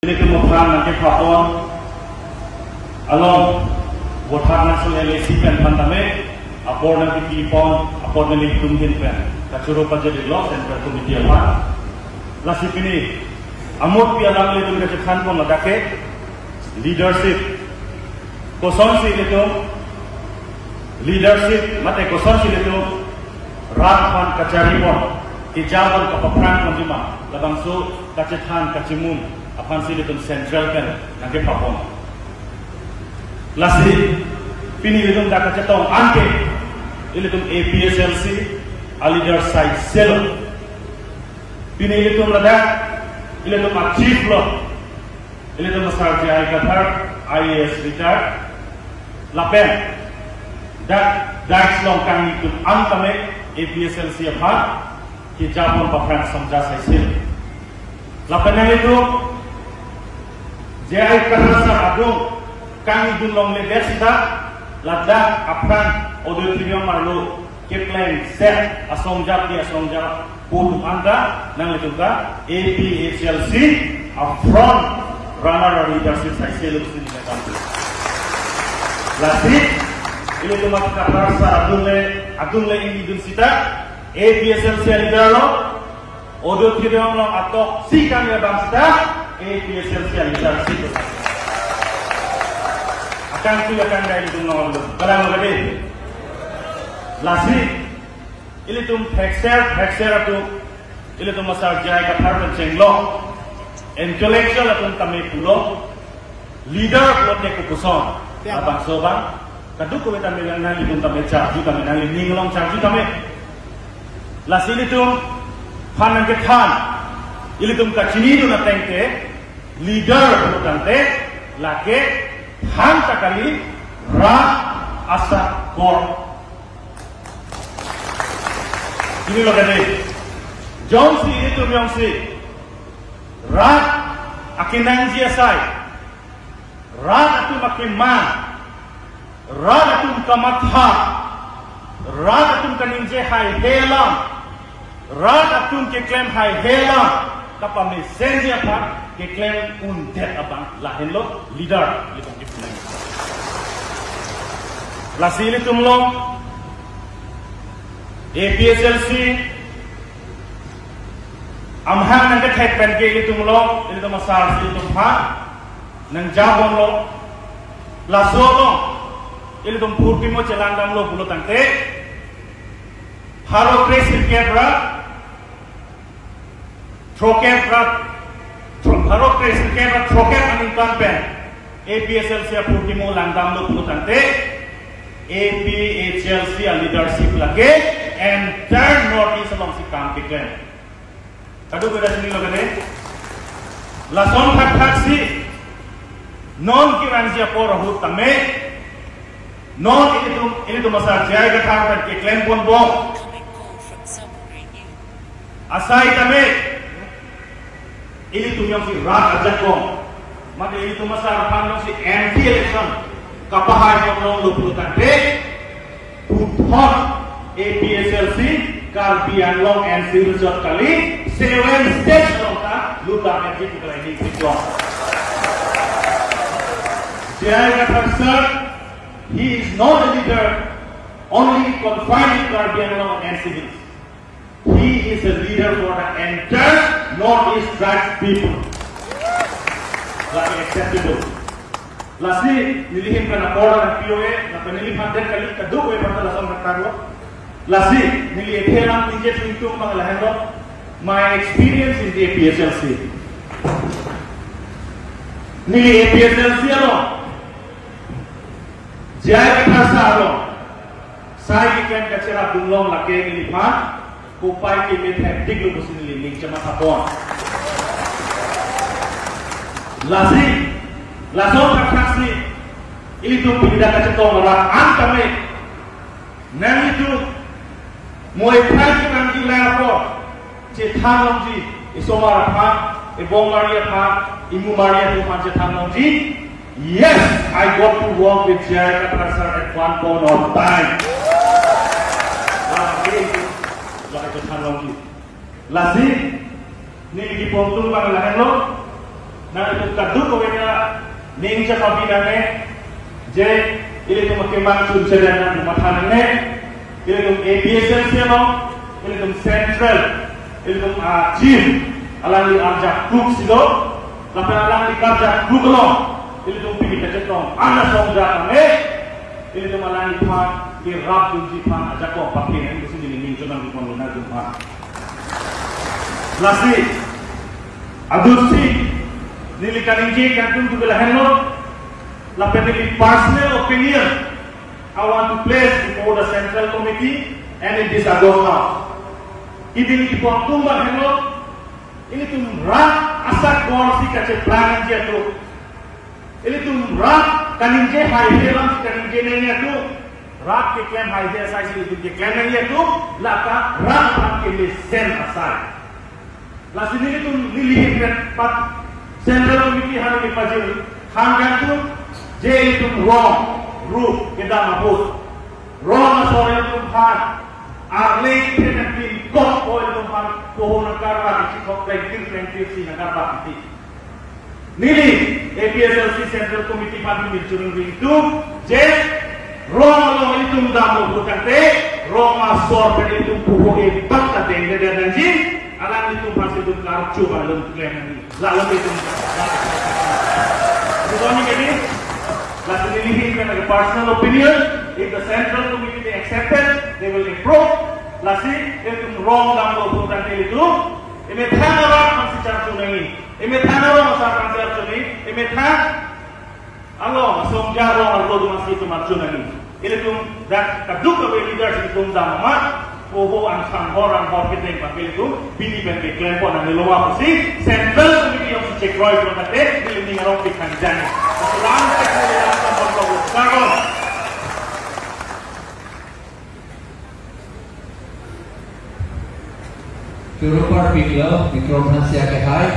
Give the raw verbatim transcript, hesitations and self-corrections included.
Nelitum aphan nangkepapon along Vothatlangso L A C pen aphan tame apor nangkepipon apor nelitum ahin pen kachoro pajirlo Central Committee aphan. Lasi pini amutpi alam ilitum kachethanpon ladak ke leadership. Kosonsi ilitum leadership mate kosonsi ilitum rat aphan kacharipon, kejapon, kapaphrangponji ma, labangso kachethan kachimum aphansi ilitum Central pen nangkepapon. Lasi pini ilitum dak kachetong anke ilitum A P H L C a leader saiselo. Pini ilitum ladak ilitum a chief lo, ilitum Sar J I Kathar, I A S retired. Lapen dak dais along kangni atum an tame A P H L C aphan kejapon paphrang songja saiselo. Lapen nanglitum J I Kathar sir adung kangni dun longledet sita ladak aphrang auditorium arlo keplengset asongjapi asongja pu atum anta nanglitum ta A P H L C a front runner a leadership saiselo pusi neli nangdam. Lasi ilitum Kathar sir adung le, adung le ingni dun sita A P H L C a leader lo, auditorium along atoksi kami abang sita A P H L C a leadership. Akangtui akangdai ilitum along lo. Kalang lo kadi. Lasi ilitum thekser thekser atum, ilitum Sar J I Kathar pen chenglo, intellectual atum tame pulo, leader pulote kopuson. Ya. Labangso abang kadokave tame nang, nanglitum tame charju tame, nangli ning along charju tame. Lasi ilitum aphan nangkethan, ilitum kachinidun ateng ke leader pulo tangte lake than ta kali, rat asakor. Pini lo kadi, jongsi ilitum jongsi rat akenangji asai, rat atum akemang, rat atum kamatha, rat atum kaningje haihe alam, rat atum keklem haihe alam kapamesenji aphan keklem undet abang lahenlo leader, ilitum kipunang. Lasi ilitum along A P H L C amahang nangkethek pen ke ilitum along, ilitum asar si ilitum aphan nangjapon lo. Laso along ilitum phurkimo chelangdamlo pulo tangte, pharo kre sirkep ra throkkep ra, thro-, pharo kre sirkep ra throkkep aningkan pen A P H L C a phurkimo langdamlo pulo tangte, A P H L C a leadership lake entire North East alongsi kam keklem. Kadokave ta chinilo kadi. Lason thakthak si non kevangji apor ahut tame, non ilitum, ilitum asar J I Kathar pen keklemponbom asai tame, ilitum jongsi rat ajakong, mate ilitum asar aphan jongsi anti election kapahai jonglo pulo tangte, puthot A P H L C Karbi Anglong N C Hills chot kali, seven states along ta lutang N C P kalai ni sijong. J I Kathar sir, he is not a leader only confined to Karbi Anglong N C Hills. He is a leader for the entire Northeast tribes people. Lake acceptable. Lasi neli ahin pen apor nangpi-o-e, lapen neliphan det kali, kadokave aphan ta lason thakthak lo. Lasi neli ethe alam ningje thengtung abang lahenlo, my experience in the A P H L C. Neli A P H L C along J I Kathar sir along sai keklem kacherapdun long lake neliphan kopai keme thepdiklo pusi neli ning chemathapon. Lasi, lason thakthak si ilitum pini dak kachetong rat an tame, nanglitum mo ephai kevangji lang apor chethan longji, isomar aphan, ibong mari aphan, imu mari atum aphan chethan longji. Yes, I got to work with J I Kathar sir at one point of time. Lake, lake chethan longji. Lasi neli kipon atum abang lahenlo. Nangtum kadokave ta ning chepabinangne, je ilitum akemang chunchedan nangtum mathanangne, ilitum A P H L C along, ilitum central, ilitum a-chief, alangli arjak kluk si do, lapen alangli karjak kluk along, ilitum pini kachetong, ana song jat nangne, ilitum alangliphan, lirap dunji aphan, ajakong papi nang, isi neli ning chonam di pon nangtum aphan. Lasi, adursi, neli kaningje kangtung tu lahenlo, lapen neli personal opinion, I want to place before the Central Committee and in this August House. Isi neli kipon tum lahenlo, ilitum rat asakor si kacheplang nangji atum. Ilitum rat kaningje haihe alam si kaningje nangji atum. Rat keklem haihe asai si ilitum keklem nangji atum. Lata rat aphan kemesen asai. Lasi nelitum neli ahin pen pat Central Committee aphan neli pajir hang kangtung, je ilitum rong rup kedam ahut, rong asor ilitum aphan arleng pen pin kok ko ilitum aphan poho nangkarvak isi kok plengtir plengtir si nangkarvak isi. Neli A P H L C Central Committee aphan neli churung ring tu, je rong along ilitum damlo putangte, rong asor pen ilitum poho ebak ta dengdedet nangji, alanglitum aphan si ilitum karcho balun klem nangji. Lalu ilitum. Betul ni kedi? Lasi neli ahin pen personal opinion, if the Central Committee they accepted, they will approve. Lasi ilitum rong damlo putangte ilitum, emethang arong aphan si charcho nangji. Emethang arong asar aphan si charcho nangji. Emethang along asong ja rong arlo atum aphan si ilitum charcho nangji. Ilitum dak kadokave leaders ilitum dam amat, poho angkang hor anghor kedeng pakai ilitum, pini pen keklem pon nangne loma pusi, Central Committee along si chekroi pon tate, ilitum ning arong pikhan jang. Salam cek neli alam tam pon lo, kardom. Choro parpiklo, Bikram Hanse akehai.